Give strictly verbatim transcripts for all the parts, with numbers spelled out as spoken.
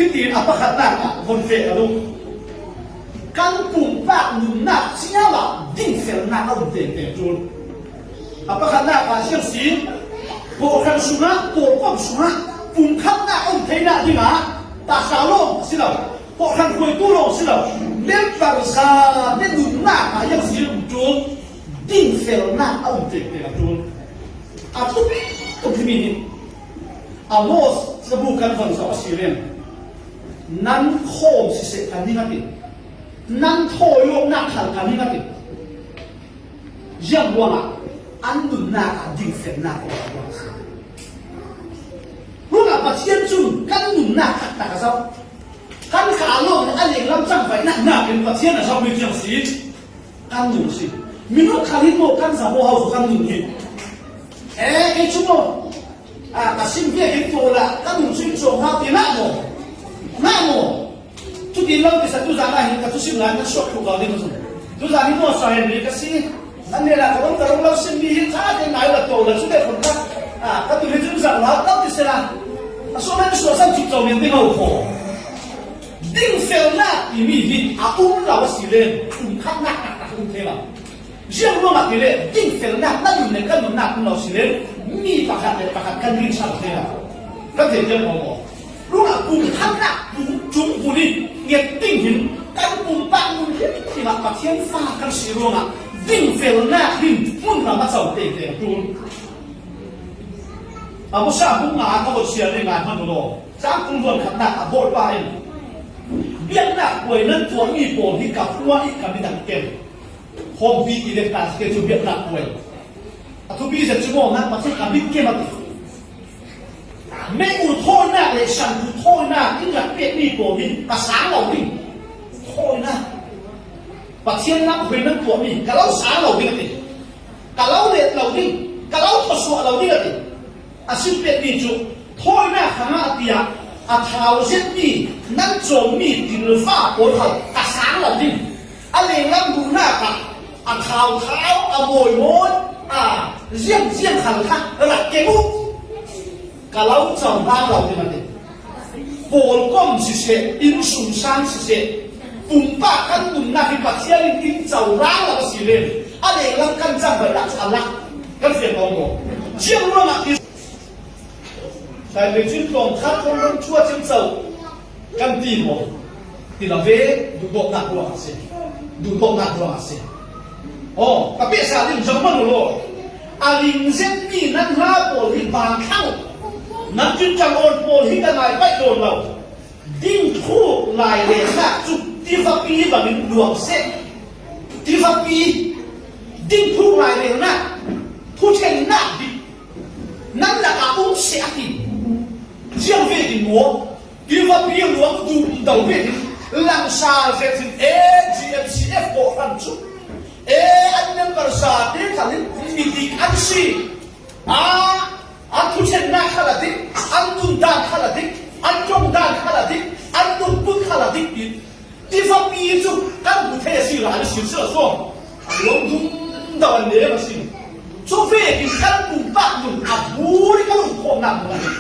Hitin a pakhatnak ah von feh ka duh. Kan pumpak nunnak ciamah dingfelnak a um tengteng cun. A pakhatnak ah siangsi, kawhhran sungah, pawlkom sungah, pumkhatnak a um theinak dingah, taksa lawng a si lo, kawhhran hruaitu lawng a si lo, member zate nunnak ah siangsi um cun, dingfelnak a um tengteng a cun. A thupi, thupi mi hi. Amos cabu kan von zoh a si len, nan khawm siseh kan ning a ti, nan thawi awknak khal kan ning a ti. Ziang ruangah an nunnak ah dingfelnak a um ruang a si. Ruangah Pathian cun kan nunnak taktak a zoh. Kan kha lawng a lenglam cangvaihnak nakin Pathian a zohmi ciang si. Kan nun si. Minung khal in maw kan za maw hau kan nun hi. Eh, kei cu maw? Ah, ka sim ve kei tu la kan nun si cawng hau ti ngah maw? Ngah maw? Cuti lo ti sa tuzan ah hin ka thusim lai nan suak tuk lo ding a si. Tuzan hi maw sa hen mi ka si. Nan hnenah ka rung ka rung lo sim mi hi tha te nai la to la cu te khun ka. Ah, ka tu hi cun zang lo lo ti si la. A suak nan suak san cuk zo men ding ho kho. Dingfelnak timi hi a um lo a si len, pumkhatnak taktak um thei lo. Ziang ruangah ti le, dingfelnak na nun le ka nunnak um lo si len, mi pakhat le pakhat kan rinsan thei lo. Kan thei tiang maw maw? Ruangah pumkhatnak pum cung bu ni nget ding hin kan pumpak nun hin tingah Pathian fa kan si ruangah dingfelnak hin hmunhma a co tengteng a ṭul. A hmasa hmun nga a ka vawt siar ding ngai hmanh u law. Cangtung luan khatnak a Bawipa in, biaknak puai nan tuahmi pawl hi ka hua i ka midang kem. Hawmpi i lek ta si cu biaknak puai. A thupi zet cu maw, nan Pathian ka mit kem a ti. Meh u thawinak le sangtu thawinak in rak pekmi pawl hi ka sang lo ding. Thawinak. Pathian lam hoi nan tuahmi ka lo sang lo ding a ti. Ka lo let lo ding, ka lo thawsuah lo ding a ti. A sim pekmi cu, thawinak hrangah a tiah a thau zetmi nan cawmmi tilfa pawl kha ka sang lo ding. A lenglam duhnak ah a thau thau, a mawi mawi, a ziang ziang khal kha rak keng u. Ka lo co hram lo ding a ti. Pawlkom siseh, innsungsang siseh, pumpak kan nunnak hi Pathian in in co rang lo a si len, a lenglam kan cangvaihnak cu a lak kan fian awng maw? Ziang ruangah ti. Dai ve cun tlawng khat kong kan ṭhuat ciamco kan ti maw? Ti lo ve, duhdawtnak ruangah a si. Duhdawtnak ruangah a si. Aw, ka pehsa ding zoh hmanh u law. A ling zetmi nan hla pawl hi bang thlang u. Nan tinṭang awn pawl hi ka ngai paih tawn lo. Ding thuk lairelnak cu tifapi bangin luang seh. Tifapi, ding thuk lairelnak, thuṭhennak bik nan lakah um seh a ti. Ziang ve ding maw? Tifapi luang dum do ve ding. Langsar zet in A G M C F kawhhran cu, e, an member zate khal in midik an si. A, an thuṭhennak khal a dik, an nundan khal a dik, an ṭongdan khal a dik, an nungput khal a dik ti. Tifapi cu kan hmu thei a si, ral a si, si lo suam. A luang dum do an lem a si. Cu vekin kan pumpak nun a bur i kan um khawmnak hmun a si.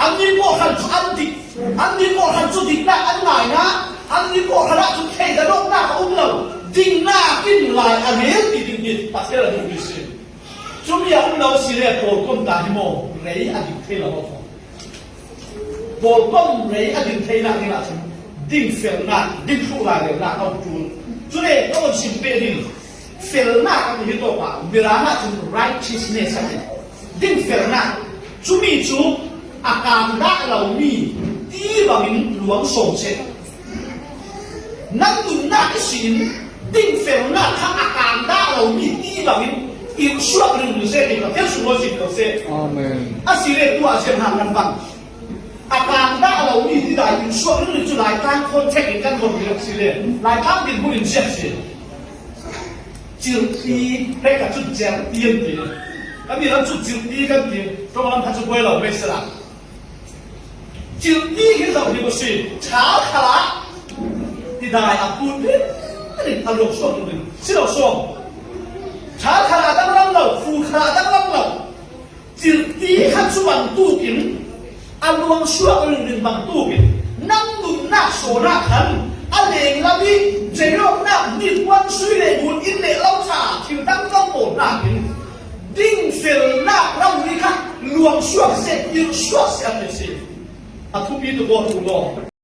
Annih kawhhran cu an dik, annih kawhhran cu diknak an ngai hna, annih kawhhran ah cun thleidan awknak a um lo, dingnak in lai a rel ti ding hi Pathian a duhmi a si. Cumi a um lo a si le pawlkom ta hi maw, rei a dik thei lo a si. Pawlkom rei a dik theinak dingah cun dingfelnak, dingthluh lairelnak a ṭul. Cule ka von sim peh ding, felnak a ti hi tawpah Mirang ah cun righteousness a ti. Dingfelnak, cumi cu a kang dah lomi ti bangin luang sawm seh. Nan nunnak ihsin dingfelnak kha a kang dah lomi ti bangin in suak ringring seh, ti Pathian sunglawi si ko seh. Amen. A si le tuah sian hna kan bang. A kang dah lomi ti dah in suak ringring cu Laitlang context in kan von ring si le Laitlang dinhmun in sian si. Cirti, hei ka cun cirti an ti. Kan ni lam cun cirti kan ti. Ṭawng lam kha cu buai lo mei si la. Cirti hi zoh hi a si. Chal khalah tidai a put ringring a luang suak ringring si lo suam. Chal khalah dang lam lo, fu khalah dang lam lo. Cirti kha cu bantukin a luang suak ringring bantukin nan Suahnak khan a leng lam i, zeirawknak nikuan sui le ngun in le lo ṭha thil dang kan pawl nakin dingfelnak lam ni kha luang suak se, il suak se an si. A thupi tu ko tu lo.